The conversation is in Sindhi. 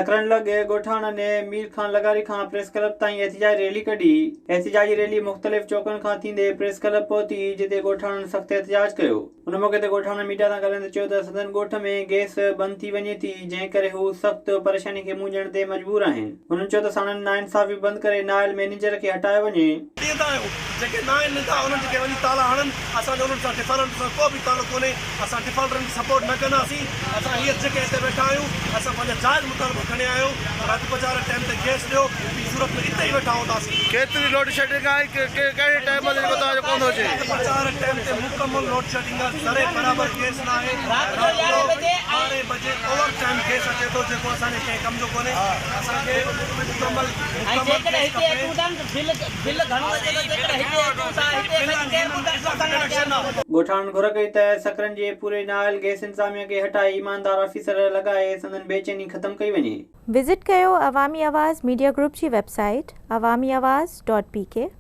سڪرنڊ لڳ ڳوٺاڻن مير خان لغاري کان پريس ڪلب تائين احتجاجي ريلي ڪڍي. احتجاجي ريلي مختلف چوڪن کان ٿيندي پريس ڪلب پهتي جتي ڳوٺاڻن سخت احتجاج ڪيو. ان موقعي تي ڳوٺاڻن ميڊيا سان ڳالهائيندي چيو ته سندن ڳوٺ ۾ گئس بند ٿي وڃي ٿي جنهن ڪري هو سخت پريشاني کي منهن ڏيڻ تي مجبور آهن. هنن چيو ته ساڻن ناانصافي بند ڪري نااهل مئنيجر کي هٽايو وڃي. ڏيندا آهيون جيڪي ناهن ڏيندا انهن کي وڃي تالا هڻن اسان جو انهن سان ڊفالٽرن سان ڪو به تعلق ڪونهي اسان ڊفالٽرن کي سپورٽ نه ڪنداسين اسان هينئر جيڪي هتي ويٺا آهيون اسان پنهنجا جائز مطالبا کڻي آيا آهيون ته رات پچار ٽائيم تي گئس ڏيو ٻي صورت ۾ اتي ئي ويٺا هونداسين. ڪيتري لوڊشيڊنگ آهي ڪهڙي ٽائيم تي جيڪو توهان جو ڪونه ٿو اچي. رات پچار ٽائيم تي مڪمل لوڊشيڊنگ آهي ذري برابر گئس ناهي رات جو ٻارهين بجي اوور ٽائيم گئس اچي ٿو جيڪو اسان جي ڪنهن ڪم جو ڪونهي اسان کي مڪمل مڪمل گئس کپي. ڳوٺاڻن گهر ڪئي ته سکرن جي پوري نااهل گئس انتظاميا کي هٽائي ايماندار آفيسر لڳائي سندن بيچيني ختم ڪئي وڃي. وزٽ ڪيو عوامي آواز ميڊيا گروپ جي website Awami Awaz dot P K.